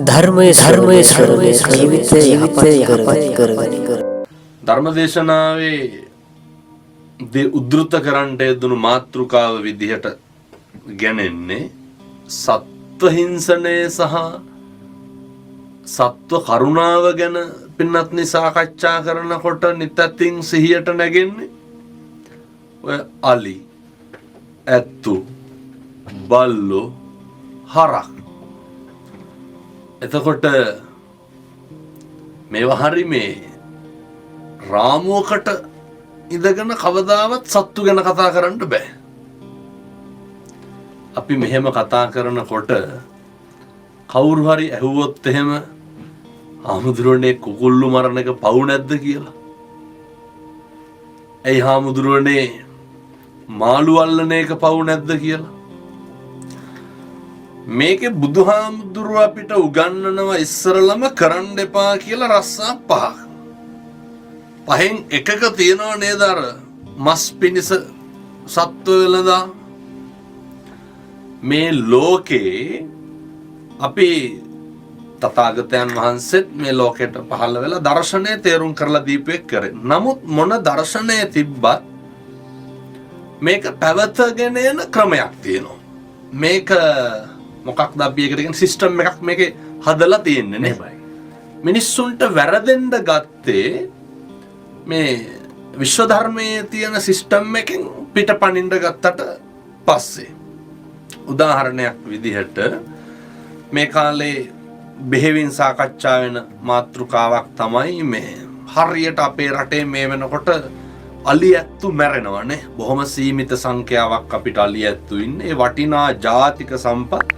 ධර්මයේ ධර්මයේ ශ්‍රවණය ජීවිතය යහපත් කරගනි. ධර්මදේශනාවේ උද්ධෘත කරන්නට යෙදුණු මාතෘකාව විදිහට ගැනෙන්නේ සත්ව හිංසනය සහ සත්ව කරුණාව ගැන පින්වත්නි සාකච්ඡා කරනකොට නිතැතින් සිහියට නැගෙන්නේ ඔය අලි, ඇත්තු, බල්ලෝ, හරක්. එතකොට මේවා හරි මේ රාමුවකට ඉඳගෙන කවදාවත් සත්තු ගැන කතා කරන්න බෑ. අපි මෙහෙම කතා කරනකොට කවුරු හරි ඇහුවොත් එහෙම හාමුදුරුවනේ කුකුල්ලු මරණ එක පව් නැද්ද කියලා. ඇයි හාමුදුරුවනේ මාළු අල්ලන එක පව් නැද්ද කියලා. මේකේ බුදුහාමුදුරුව අපිට උගන්වනවා ඉස්සරලම කරන්න එපා කියලා රස්සා පහක්. පහෙන් එකක තියෙනව නේද අර මස් පිනිස සත්ව වෙළඳා. මේ ලෝකේ අපි තථාගතයන් වහන්සේත් මේ ලෝකෙට පහළ වෙලා දර්ශනය තේරුම් කරලා දීපු එක් කරේ. නමුත් මොන දර්ශනය තිබ්බත් මේක පැවතගෙන එන ක්‍රමයක් තියෙනවා. මේක මොකක්ද අපි ඒකට කියන සිස්ටම් එකක් මේකේ හදලා තියෙන්නේ නේ. මිනිස්සුන්ට වැරදෙන්න ගත්තේ මේ විශ්ව ධර්මයේ තියෙන සිස්ටම් එකෙන් පිටපනින්න ගත්තට පස්සේ. උදාහරණයක් විදිහට මේ කාලේ බෙහෙවින් සාකච්ඡා වෙන මාතෘකාවක් තමයි මේ හරියට අපේ රටේ මේ වෙනකොට අලි ඇත්තු මැරෙනවනේ. බොහොම සීමිත සංඛ්‍යාවක් අපිට අලි ඇත්තු ඉන්නේ. ඒ වටිනා ජාතික සම්පත්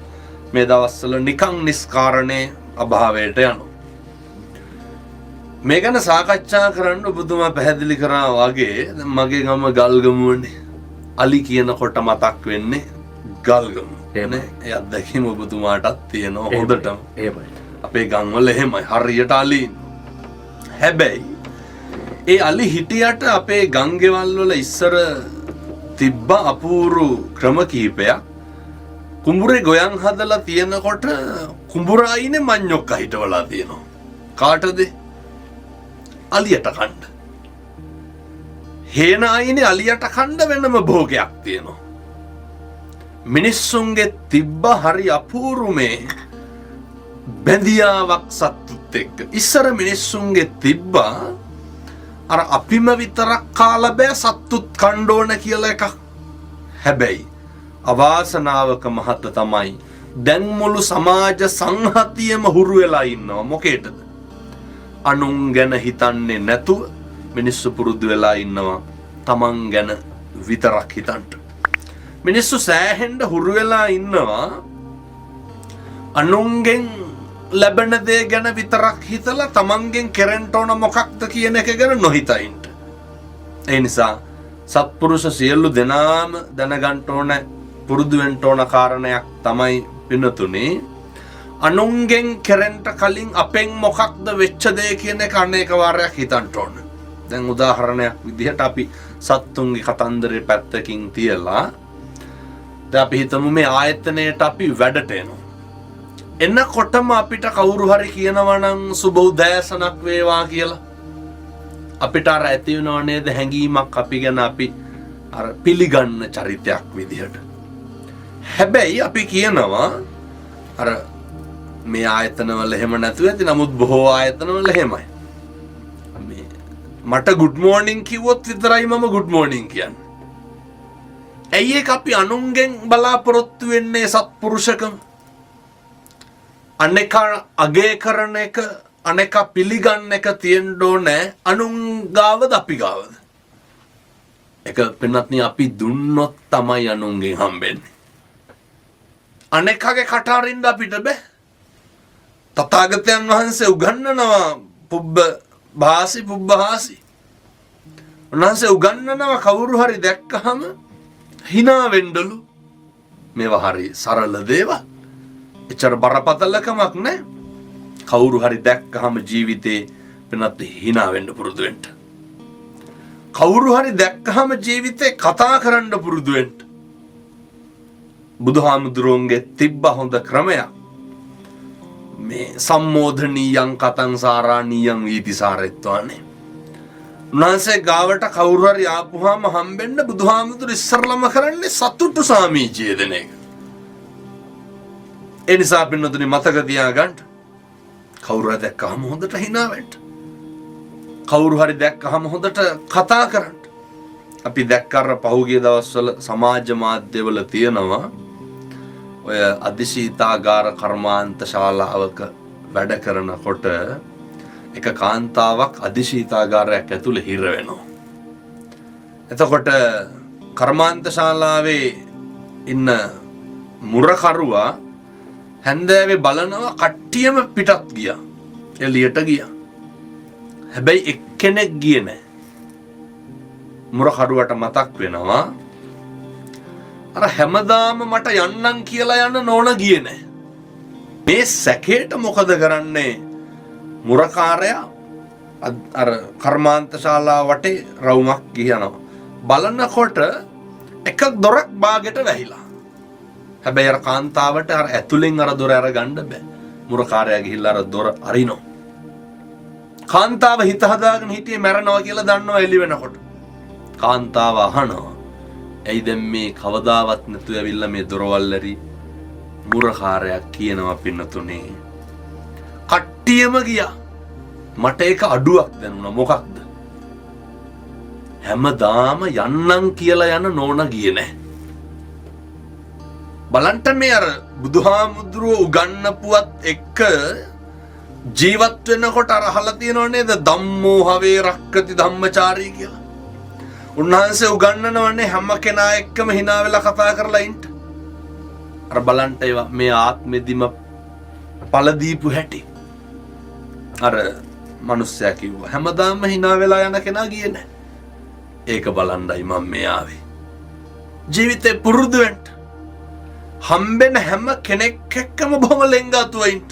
මේ දවස්වල නිකන් නිස්කාරණේ අභාවයට යනවා. මේ ගැන සාකච්ඡා කරන්න ඔබතුමා පැහැදිලි කරා වගේ දැන් මගේ ගම ගල්ගමුවනේ. අලි කියනකොට මතක් වෙන්නේ ගල්ගමු. නේ? ඒ අත්දැකීම ඔබතුමාටත් තියෙනවා හොඳටම. එහෙමයි. අපේ ගම්වල එහෙමයි හරියට අලි ඉන්නවා. හැබැයි ඒ අලි හිටියට අපේ ගංගෙවල් වල ඉස්සර තිබ්බ අපූරු ක්‍රම කිහිපයක්. කුඹුරේ ගොයන් හදලා තියෙනකොට කුඹුර අයිනේ මඤ්ඤොක්ක හිටවලා තියෙනවා. කාටද? අලියට කණ්ඩ. හේන අයිනේ අලියට කණ්ඩ වෙනම භෝගයක් තියෙනවා. මිනිස්සුන්ගේ තිබ්බ හරි අපූරු මේ බැඳියාවක් සත්තුත් එක්ක. ඉස්සර මිනිස්සුන්ගේ තිබ්බා අර අපිම විතරක් කාලා බෑ සත්තුත් කණ්ඩ ඕන කියලා එකක්. හැබැයි අවාසනාවක මහත තමයි දැන් මුළු සමාජ සංහතියම හුරු වෙලා ඉන්නවා. මොකේටද? අනුන් ගැන හිතන්නේ නැතුව මිනිස්සු පුරුදු වෙලා ඉන්නවා තමන් ගැන විතරක් හිතන්ට. මිනිස්සු සෑහෙන්න හුරු වෙලා ඉන්නවා අනුන්ගෙන් ලැබෙන දේ ගැන විතරක් හිතලා තමන්ගෙන් කෙරෙන්න ඕන මොකක්ද කියන එක ගැන නොහිතා ඉන්න. ඒ නිසා සත්පුරුෂ සියලු දෙනාම දැනගන්න ඕන පුරුදු වෙන්න ඕන කාරණයක් තමයි පින්නතුනේ අනුන්ගෙන් කෙරෙන්න කලින් අපෙන් මොකක්ද වෙච්ච දේ කියන එක අනේක වාරයක් හිතන්න ඕන. දැන් උදාහරණයක් විදිහට අපි සත්තුන්ගේ කතන්දරේ පැත්තකින් තියලා දැන් අපි හිතමු මේ ආයතනයට අපි වැඩට එනවා. එන්නකොටම අපිට කවුරු හරි කියනවා නම් සුබ උදෑසනක් වේවා කියලා. අපිට අර ඇති වෙනව නේද හැඟීමක් අපි ගැන අපි අර පිළිගන්න චරිතයක් විදිහට. හැබැයි අපි කියනවා අර මේ ආයතනවල එහෙම නැතුව ඇති, නමුත් බොහෝ ආයතනවල එහෙමයි. මේ මට ගුඩ් මෝර්නිං කිව්වොත් විතරයි මම ගුඩ් මෝර්නිං කියන්නේ. ඇයි ඒක අපි අනුන්ගෙන් බලාපොරොත්තු වෙන්නේ සත්පුරුෂකම? අනෙකා අගය කරන එක, අනෙකා පිළිගන්න එක තියෙන්න ඕනේ අනුන් ගාවද අපි ගාවද? එක පින්වත්නි අපි දුන්නොත් තමයි අනුන්ගෙන් හම්බෙන්නේ. අනෙකාගේ කට අරින්න අපිට බෑ. තථාගතයන් වහන්සේ උගන්වනවා පුබ්බ භාසි පුබ්බහාසි. උන්වහන්සේ උගන්වනවා කවුරු හරි දැක්කහම හිනා වෙන්නලු. මේවා හරි සරල දේවල්. එච්චර බරපතලකමක් නෑ. කවුරු හරි දැක්කහම ජීවිතේ වෙනත් හිනා වෙන්න පුරුදු වෙන්න. කවුරු හරි දැක්කහම ජීවිතේ කතා කරන්න පුරුදු වෙන්න. බුදුහාමුදුරුවන්ගේ තිබ්බ හොඳ ක්‍රමයක්. මේ සම්මෝධනීයං කතං සාරාණීයං වීතිසාරෙත්වානේ. උන්වහන්සේ ගාවට කවුරු හරි ආපුවාම හම්බෙන්න බුදුහාමුදුරු ඉස්සරළම කරන්නේ සතුටු සාමීචිය දෙන එක. ඒ නිසා පින්නතුනි මතක තියාගන්න, කවුරු හරි දැක්කහම හොඳට හිනා වෙන්න. කවුරු හරි දැක්කහම හොඳට කතා කරන්න. අපි දැක්ක අර පහුගිය දවස්වල සමාජ මාධ්‍යවල තියෙනවා ඔය අධිශීතාගාර කර්මාන්ත ශාලාවක වැඩ කරනකොට එක කාන්තාවක් අධිශීතාගාරයක් ඇතුලේ හිර වෙනවා. එතකොට කර්මාන්ත ශාලාවේ ඉන්න මුරකරුවා හැන්දෑවේ බලනවා කට්ටියම පිටත් ගියා. එළියට ගියා. හැබැයි එක්කෙනෙක් ගියේ නෑ. මුරකරුවට මතක් වෙනවා අර හැමදාම මට යන්නම් කියලා යන නෝන ගියේ නෑ. මේ සැකේට මොකද කරන්නේ? මුරකාරයා අර කර්මාන්ත ශාලාව වටේ රවුමක් ගියනවා. බලනකොට එක දොරක් බාගෙට වැහිලා. හැබැයි අර කාන්තාවට අර ඇතුලෙන් අර දොර අරගන්න බෑ. මුරකාරයා ගිහිල්ලා අර දොර අරිනවා. කාන්තාව හිත හදාගෙන හිටියේ මැරෙනවා කියලා දන්නවා එළි වෙනකොට. කාන්තාව අහනවා, ඇයි දැන් මේ කවදාවත් නැතු ඇවිල්ලා මේ දොරවල් ඇරි? මුරකාරයා කියනවා, පින්නතුනේ, කට්ටියම ගියා. මට ඒක අඩුවක් දැනුණා. මොකක්ද? හැමදාම යන්නම් කියලා යන නෝන ගියේ නෑ. බලන්ට මේ අර බුදුහාමුදුරුවෝ උගන්නපුවත් එක්ක ජීවත් වෙනකොට අර අහලා තියෙනව නේද, ධම්මෝ හවේ රක්කති ධම්මචාරී කියලා. උන්වහන්සේ උගන්නනවනේ හැම කෙනා එක්කම හිනා වෙලා කතා කරලා ඉන්න. අර බලන්ට ඒවා මේ ආත්මෙදිම පළ දීපු හැටි. අර මනුස්සයා කිව්වා හැමදාම හිනා වෙලා යන කෙනා ගියේ නෑ. ඒක බලන්නයි මම මේ ආවේ. ජීවිතේ පුරුදු වෙන්න. හම්බෙන හැම කෙනෙක් එක්කම බොහොම ලෙන්ගතුව ඉන්න.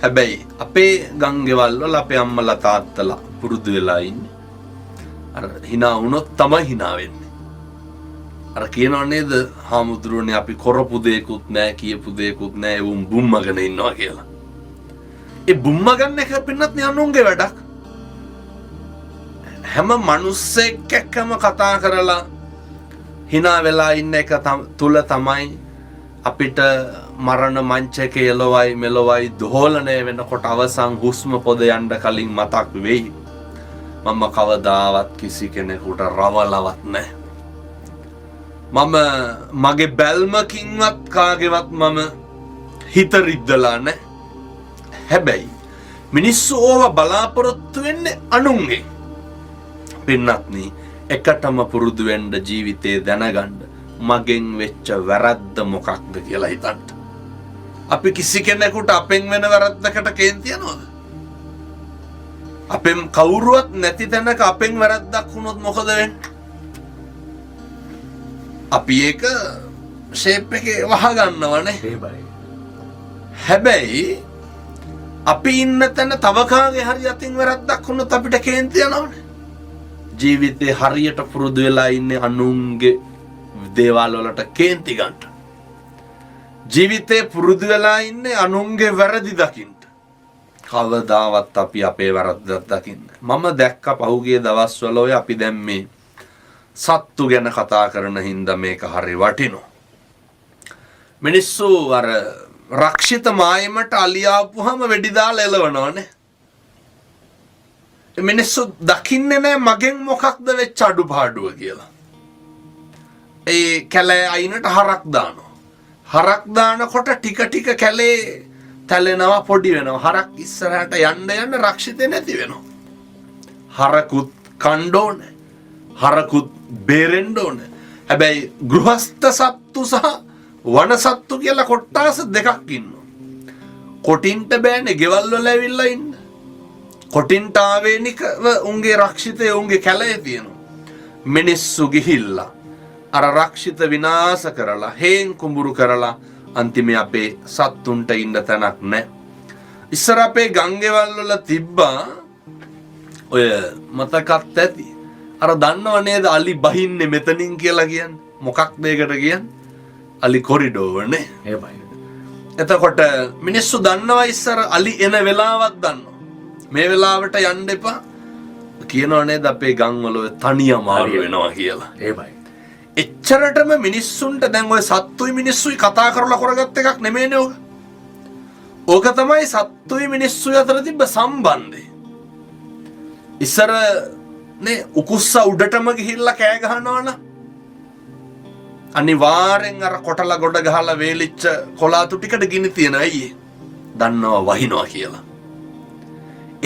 හැබැයි අපේ ගංගෙවල් වල අපේ අම්මලා තාත්තලා පුරුදු වෙලා ඉන්නේ. අර හිනා වුණොත් තමයි හිනා වෙන්නේ. අර කියනව නේද හාමුදුරුවනේ, අපි කරපු දෙයක්වත් නෑ, කියපු දෙයක්වත් නෑ, එවුන් බුම්මගෙන ඉන්නවා කියලා. ඒ බුම්ම ගන්න එක පින්නත් නේ අනුන්ගේ වැඩක්. හැම මනුස්සෙක් එක්කම කතා කරලා හිනා වෙලා ඉන්න එක තුල තමයි අපිට මරණ මංචකේ එලොවයි මෙලොවයි දෝලනය වෙනකොට අවසන් හුස්ම පොද යන්න කලින් මතක් වෙයි. මම කවදාවත් කිසි කෙනෙකුට රවලවත් නෑ. මම මගේ බැල්මකින්වත් කාගේවත් මම හිත රිද්දලා නෑ. හැබැයි මිනිස්සු ඕව බලාපොරොත්තු වෙන්නේ අනුන්ගෙන්. පින්නත්නි, එකටම පුරුදු වෙන්න ජීවිතේ දැනගන්න මගෙන් වෙච්ච වැරද්ද මොකක්ද කියලා හිතන්න. අපි කිසි කෙනෙකුට අපෙන් වෙන වැරද්දකට කේන්ති යනවද? අපෙන් කවුරුවත් නැති තැනක අපෙන් වැරද්දක් වුණොත් මොකද වෙන්නේ? අපි ඒක ෂේප් එකේ වහ ගන්නවනේ. එහෙමයි. හැබැයි අපි ඉන්න තැන තව කාගේ හරි අතින් වැරද්දක් වුණොත් අපිට කේන්ති යනවනේ. ජීවිතේ හරියට පුරුදු වෙලා ඉන්නේ අනුන්ගේ දේවල් වලට කේන්ති ගන්න. ජීවිතේ පුරුදු වෙලා ඉන්නේ අනුන්ගේ වැරදි දකින්න. කවදාවත් අපි අපේ වැරද්දක් දකින්න. මම දැක්ක පහුගිය දවස්වල ඔය අපි දැන් මේ සත්තු ගැන කතා කරන හින්දා මේක හරි වටිනවා. මිනිස්සු අර රක්ෂිත මායමට අලි ආපුහම වෙඩි දාලා එලවනවනේ. ඒ මිනිස්සු දකින්නේ නෑ මගෙන් මොකක්ද වෙච්ච අඩුපාඩුව කියලා. ඒ කැලෑ අයිනට හරක් දානවා. හරක් දානකොට ටික ටික කැලේ තැලෙනවා, පොඩි වෙනවා. හරක් ඉස්සරහට යන්න යන්න රක්ෂිතේ නැති වෙනවා. හරකුත් කන්න ඕනේ. හරකුත් බේරෙන්න ඕනේ. හැබැයි ගෘහස්ත සත්තු සහ වන සත්තු කියලා කොට්ටාස දෙකක් ඉන්නවා. කොටින්ට බෑනේ ගෙවල් වල ඇවිල්ලා ඉන්න. කොටින්ට ආවේනිකව උන්ගේ රක්ෂිතය උන්ගේ කැලේ තියෙනවා. මිනිස්සු ගිහිල්ලා අර රක්ෂිත විනාශ කරලා හේන් කුඹුරු කරලා අන්තිමේ අපේ සත්තුන්ට ඉන්න තැනක් නැහැ. ඉස්සර අපේ ගංගෙවල් වල තිබ්බා ඔය මතකත් ඇති. අර දන්නව නේද අලි බහින්නේ මෙතනින් කියලා කියන්නේ? මොකක්ද ඒකට කියන්නේ? අලි කොරිඩෝවනේ. එහෙමයි. එතකොට මිනිස්සු දන්නවා ඉස්සර අලි එන වෙලාවක් දන්නවා. මේ වෙලාවට යන්න එපා කියනවා නේද අපේ ගම්වල ඔය තනි අමාරු වෙනවා කියලා. එහෙමයි. එච්චරටම මිනිස්සුන්ට දැන් ඔය සත්තුයි මිනිස්සුයි කතා කරලා කරගත්ත එකක් නෙමෙයිනේ ඔක. ඕක තමයි සත්තුයි මිනිස්සුයි අතර තිබ්බ සම්බන්ධය. ඉස්සර නේ උකුස්ස උඩටම ගිහිල්ලා කෑ ගහනවා නම් අනිවාර්යෙන් අර කොටලා ගොඩ ගහලා වේලිච්ච කොලාතු ටිකට ගිනි තියනවා. ඇයි ඒ? දන්නවා වහිනවා කියලා.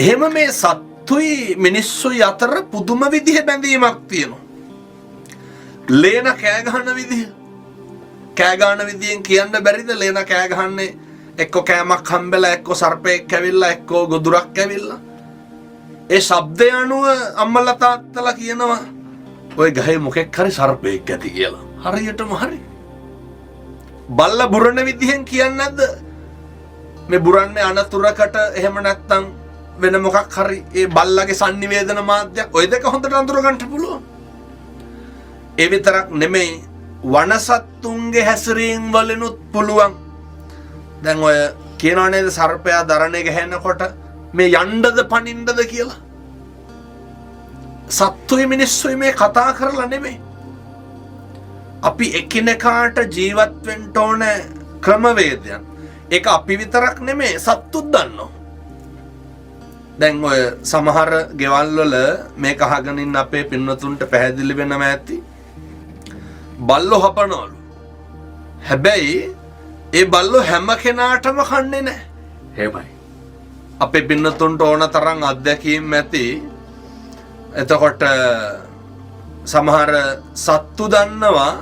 එහෙම මේ සත්තුයි මිනිස්සුයි අතර පුදුම විදිහ බැඳීමක් තියෙනවා. ලේන කෑ ගහන විදිහ, කෑ ගහන විදියෙන් කියන්න බැරිද ලේන කෑ ගහන්නේ එක්ක කෑමක් හම්බෙලා, එක්ක සර්පයෙක් ඇවිල්ලා, එක්ක ගොදුරක් ඇවිල්ලා. ඒ ශබ්දය අනුව අම්මලා තාත්තලා කියනවා ඔය ගහේ මොකෙක් හරි සර්පයෙක් ඇති කියලා. හරියටම හරි. බල්ල බුරන විදිහෙන් කියන්නේ නැද්ද මේ බුරන්නේ අනතුරකට, එහෙම නැත්නම් වෙන මොකක් හරි ඒ බල්ලගේ සන්නිවේදන මාධ්‍යයක්. ඔය දෙක හොඳට අඳුර ගන්න පුළුවන්. ඒ විතරක් නෙමෙයි, වනසත්තුන්ගේ හැසිරීම් වලිනුත් පුළුවන්. දැන් ඔය කියනවා නේද සර්පයා දරණේ ගැහෙනකොට මේ යන්නද පනින්නද කියලා. සත්තුයි මිනිස්සුයි මේ කතා කරලා නෙමෙයි. අපි එකිනෙකාට ජීවත් වෙන්න ඕන ක්‍රමවේදයන්. ඒක අපි විතරක් නෙමෙයි, සත්තුත් දන්නවා. දැන් ඔය සමහර ගෙවල් වල මේක අහගෙන ඉන්න අපේ පින්වතුන්ට පැහැදිලි වෙනවා ඇති. බල්ලෝ හපනවලු. හැබැයි ඒ බල්ලෝ හැම කෙනාටම කන්නේ නැහැ. එහෙමයි. අපේ පින්නතුන්ට ඕන තරම් අත්දැකීම් ඇති. එතකොට සමහර සත්තු දන්නවා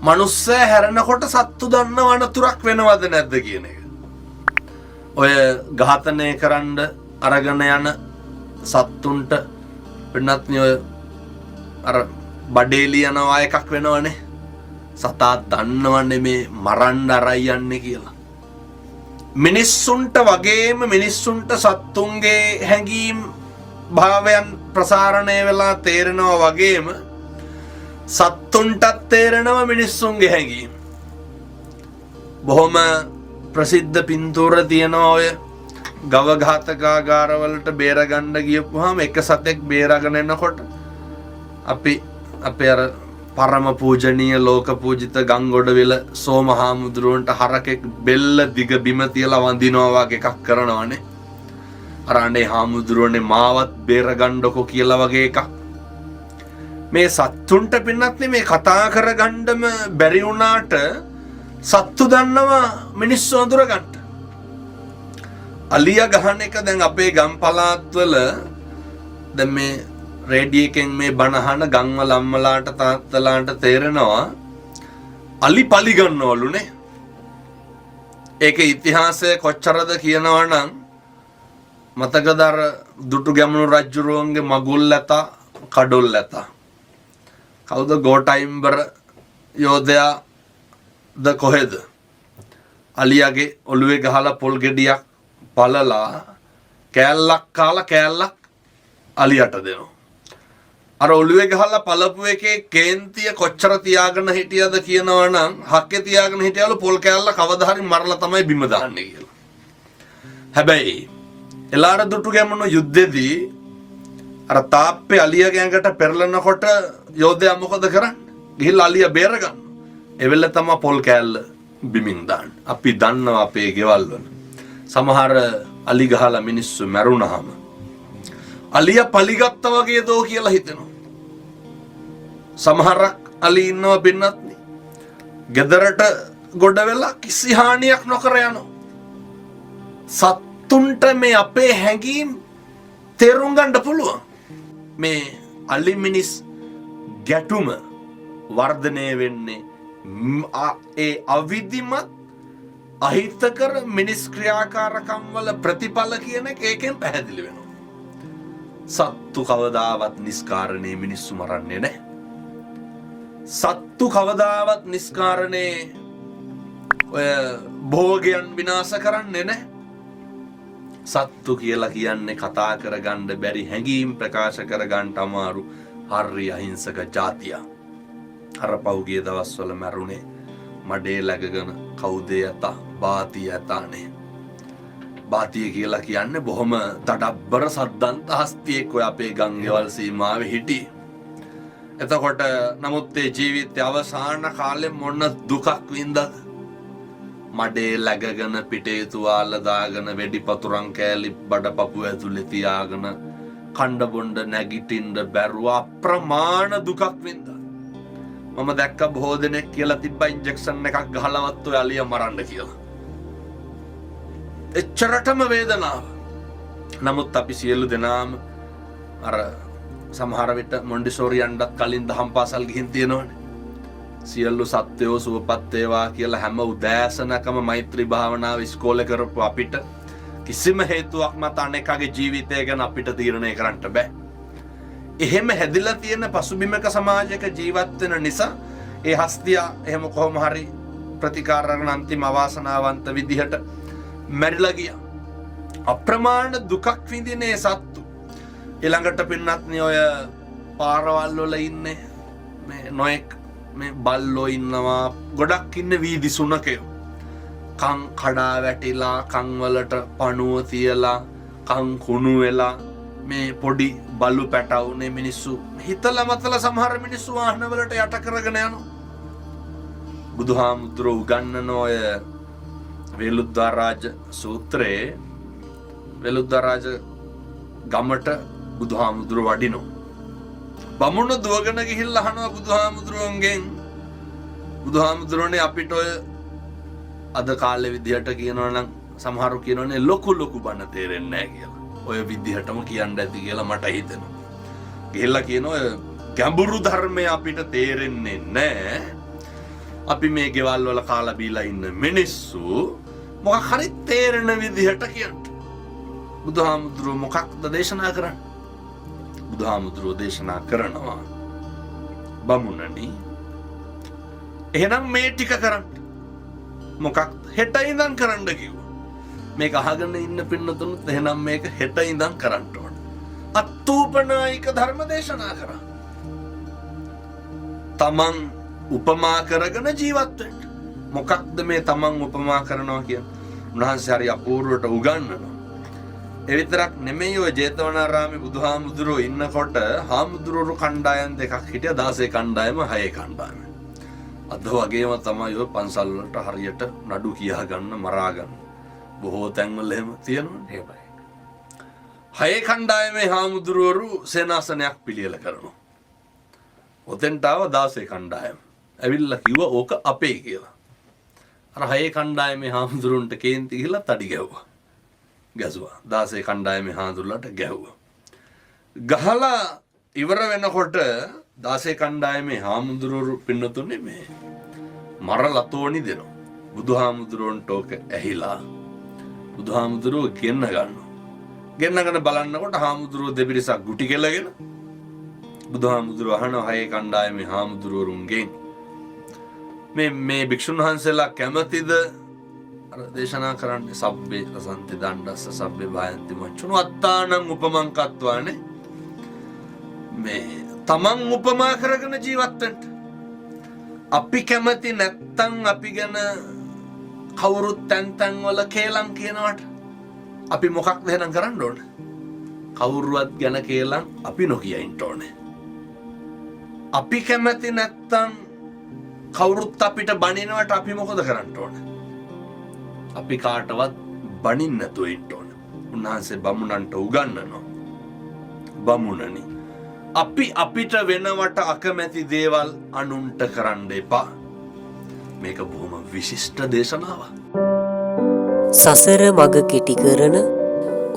මනුස්සයා හැරෙනකොට සත්තු දන්නව අනතුරක් වෙනවද නැද්ද කියන එක. ඔය ඝාතනය කරන්න අරගෙන යන සත්තුන්ට වෙනත් ඔය අර බඩේලි යනවා එකක් වෙනවනේ. සතා දන්නවනේ මේ මරන්න අරයි යන්නේ කියලා. මිනිස්සුන්ට වගේම මිනිස්සුන්ට සත්තුන්ගේ හැඟීම් භාවයන් ප්‍රසාරණය වෙලා තේරෙනවා වගේම සත්තුන්ටත් තේරෙනවා මිනිස්සුන්ගේ හැඟීම්. බොහොම ප්‍රසිද්ධ පින්තූර තියෙනවා ඔය ගව ඝාතකාගාරවලට බේරගන්න ගියපුවාම එක සතෙක් බේරගෙන එනකොට අපි අපේ අර පරම පූජනීය ලෝක පූජිත ගංගොඩවිල සෝම හාමුදුරුවන්ට හරකෙක් බෙල්ල දිග බිම තියලා වඳිනවා වගේ එකක් කරනවනේ. අර අනේ හාමුදුරුවනේ මාවත් බේරගන්නකෝ කියලා වගේ එකක්. මේ සත්තුන්ට පින්නත් මේ කතා කරගන්නම බැරි වුණාට සත්තු දන්නවා මිනිස්සු අඳුරගන්න. අලියා ගහන එක දැන් අපේ ගම් පළාත්වල දැන් මේ රේඩියෝ එකෙන් මේ බණ අහන ගම්වල අම්මලාට තාත්තලාට තේරෙනවා අලි පලි ගන්නවලුනේ. ඒක ඉතිහාසය කොච්චරද කියනවා නම් මතකද අර දුටු ගැමුණු රජුරුවන්ගේ මගුල් ඇතා කඩොල් ඇතා. කවුද ගෝටයිම්බර යෝධයා ද කොහෙද අලියාගේ ඔළුවේ ගහලා පොල් ගෙඩියක් පලලා කෑල්ලක් කාලා කෑල්ලක් අලියට දෙනවා. අර ඔළුවේ ගහලා පලපු එකේ කේන්තිය කොච්චර තියාගෙන හිටියද කියනවා නම් හක්කේ තියාගෙන හිටියලු පොල් කෑල්ල කවදා හරි මරලා තමයි බිම දාන්නේ කියලා. හැබැයි එලාර දුටු ගැමුණු යුද්ධෙදී අර තාප්පේ අලියගේ ඇඟට පෙරලනකොට යෝධයා මොකද කරන්නේ? ගිහිල්ලා අලියා බේරගන්න. ඒ වෙලේ තමයි පොල් කෑල්ල බිමින් දාන්නේ. අපි දන්නවා අපේ ගෙවල් වල සමහර අලි ගහලා මිනිස්සු මැරුණාම අලියා පලිගත්තා වගේ දෝ කියලා හිතෙනවා. සමහරක් අලි ඉන්නවා පින්නත්නි. ගෙදරට ගොඩ වෙලා කිසි හානියක් නොකර යනවා. සත්තුන්ට මේ අපේ හැඟීම් තේරුම් ගන්න පුළුවන්. මේ අලි මිනිස් ගැටුම වර්ධනය වෙන්නේ ඒ අවිධිමත් අහිතකර මිනිස් ක්‍රියාකාරකම් වල ප්‍රතිඵල කියන එක ඒකෙන් පැහැදිලි වෙනවා. සත්තු කවදාවත් නිස්කාරණේ මිනිස්සු මරන්නේ නැහැ. සත්තු කවදාවත් නිස්කාරණේ ඔය භෝගයන් විනාශ කරන්නේ නැහැ. සත්තු කියලා කියන්නේ කතා කරගන්න බැරි, හැඟීම් ප්‍රකාශ කරගන්න අමාරු හරි අහිංසක ජාතියක්. අර පහුගිය දවස්වල මැරුණේ මඩේ läගගෙන කවුද ඇතා? බාතිය ඇතානේ. බාතිය කියලා කියන්නේ බොහොම තඩබ්බර සද්දන්ත හස්තියෙක් ඔය අපේ ගංගෙවල් සීමාවේ හිටියේ. එතකොට නමුත් ඒ ජීවිතයේ අවසාන කාලේ මොන දුකක් වින්දද? මඩේ läගගෙන පිටේ තුවාල දාගෙන වෙඩි පතුරන් කෑලි බඩපපුව ඇතුලේ තියාගෙන කණ්ඩ බොණ්ඩ නැගිටින්න බැරුව අප්‍රමාණ දුකක් වින්දා. මම දැක්ක බොහෝ දෙනෙක් කියලා තිබ්බා ඉන්ජෙක්ෂන් එකක් ගහලවත් ඔය අලිය මරන්න කියලා. එච්චරටම වේදනාව. නමුත් අපි සියලු දෙනාම අර සමහර විට මොන්ඩිසෝරි යන්නත් කලින් දහම් පාසල් ගිහින් තියෙනවනේ. සියලු සත්වයෝ සුවපත් වේවා කියලා හැම උදෑසනකම මෛත්‍රී භාවනාව ඉස්කෝලේ කරපු අපිට කිසිම හේතුවක් මත අනෙකාගේ ජීවිතය ගැන අපිට තීරණය කරන්න බෑ. එහෙම හැදිලා තියෙන පසුබිමක සමාජයක ජීවත් වෙන නිසා ඒ හස්තියා එහෙම කොහොම හරි ප්‍රතිකාර අරගෙන අන්තිම අවාසනාවන්ත විදිහට මැරිලා ගියා. අප්‍රමාණ දුකක් විඳින ඒ සත්තු. ඊළඟට පින්නත්නි ඔය පාරවල් වල ඉන්නේ මේ නොයෙක් මේ බල්ලෝ ඉන්නවා, ගොඩක් ඉන්න වීදි සුනකයෝ. කන් කඩා වැටිලා, කන් වලට පණුව තියලා, කන් කුණු වෙලා මේ පොඩි බලු පැටවුනේ මිනිස්සු හිතලා මතලා සමහර මිනිස්සු වාහන වලට යට කරගෙන යනවා. බුදුහාමුදුරුවෝ උගන්වන ඔය වේලුද්දාරාජ සූත්‍රයේ වේලුද්දාරාජ ගමට බුදුහාමුදුරුවෝ වඩිනවා. බමුණු දුවගෙන ගිහිල්ලා අහනවා බුදුහාමුදුරුවන්ගෙන්, බුදුහාමුදුරුවනේ අපිට ඔය අද කාලේ විදිහට කියනවා නම් සමහරු කියනවනේ ලොකු ලොකු බණ තේරෙන්නේ නැහැ කියලා. ඔය විදිහටම කියන්න ඇති කියලා මට හිතෙනවා. ගිහිල්ලා කියන ඔය ගැඹුරු ධර්මය අපිට තේරෙන්නේ නැහැ. අපි මේ ගෙවල් වල කාලා බීලා ඉන්න මිනිස්සු මොකක් හරි තේරෙන විදිහට කියන්න. බුදුහාමුදුරුවෝ මොකක්ද දේශනා කරන්නේ? බුදුහාමුදුරුවෝ දේශනා කරනවා බමුණනි එහෙනම් මේ ටික කරන්න. මොකක් හෙට ඉඳන් කරන්න කිව්වා. මේක අහගෙන ඉන්න පින්නතුනුත් එහෙනම් මේක හෙට ඉඳන් කරන්න ඕන. අත්තූපනායික ධර්ම දේශනා කරා. තමන් උපමා කරගෙන ජීවත් වෙන්න. මොකක්ද මේ තමන් උපමා කරනවා කියන්නේ? උන්වහන්සේ හරි අපූර්වට උගන්වනවා. ඒ විතරක් නෙමෙයි, ඔය ජේතවනාරාමේ බුදුහාමුදුරුවෝ ඉන්නකොට හාමුදුරුවෝ කණ්ඩායම් දෙකක් හිටියා, 16 කණ්ඩායම 6 කණ්ඩායම. අද වගේම තමයි ඔය පන්සල් වලට හරියට නඩු කියා ගන්න මරා ගන්න. බොහෝ තැන්වල එහෙම තියෙනවනේ. එහෙමයි. 6 කණ්ඩායමේ හාමුදුරුවරු සේනාසනයක් පිළියෙල කරනවා. ඔතෙන්ට ආව 16 කණ්ඩායම. ඇවිල්ලා කිව්වා ඕක අපේ කියලා. අර 6 කණ්ඩායමේ හාමුදුරුවන්ට කේන්ති ගිහිල්ලා තඩි ගැහුවා. ගැසුවා. 16 කණ්ඩායමේ හාමුදුරුවන්ට ගැහුවා. ගහලා ඉවර වෙනකොට 16 කණ්ඩායමේ හාමුදුරුවරු පින්නතුනේ මේ මර ලතෝනි දෙනවා. බුදුහාමුදුරුවන්ට ඕක ඇහිලා බුදුහාමුදුරුවෝ ගෙන්න ගන්නවා. ගෙන්නගෙන බලන්නකොට හාමුදුරුවෝ දෙපිරිසක් ගුටි කෙලගෙන බුදුහාමුදුරුවෝ අහනවා 6 කණ්ඩායමේ හාමුදුරුවරුන්ගෙන් මේ මේ භික්ෂුන් වහන්සේලා කැමතිද අර දේශනා කරන්නේ සබ්බේ රසන්ති දණ්ඩස්ස සබ්බේ භායන්ති මච්චුනු අත්තානං උපමං කත්වානේ, මේ තමන් උපමා කරගෙන ජීවත් වෙන්න. අපි කැමති නැත්තම් අපි ගැන කවුරුත් තැන් තැන් වල කේලම් කියනවට අපි මොකක්ද එහෙනම් කරන්න ඕනේ? කවුරුවත් ගැන කේලම් අපි නොකිය ඉන්න ඕනේ. අපි කැමති නැත්තම් කවුරුත් අපිට බනිනවට අපි මොකද කරන්න ඕනේ? අපි කාටවත් බනින්න නැතුව ඉන්න ඕනේ. උන්වහන්සේ බමුණන්ට උගන්වනවා. බමුණනි, අපි අපිට වෙනවට අකමැති දේවල් අනුන්ට කරන්න එපා. මේක බොහොම විශිෂ්ට දේශනාවක්. සසර මඟ කෙටි කරන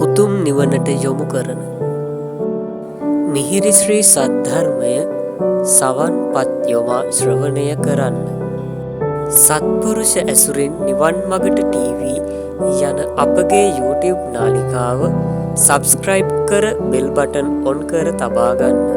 උතුම් නිවනට යොමු කරන මිහිරි ශ්‍රී සද්ධර්මය සවන් පත් යොමා ශ්‍රවණය කරන්න. සත්පුරුෂ ඇසුරින් නිවන් මගට ටීවී යන අපගේ YouTube නාලිකාව සබ්ස්ක්‍රයිබ් කර බෙල් බටන් ඔන් කර තබා ගන්න.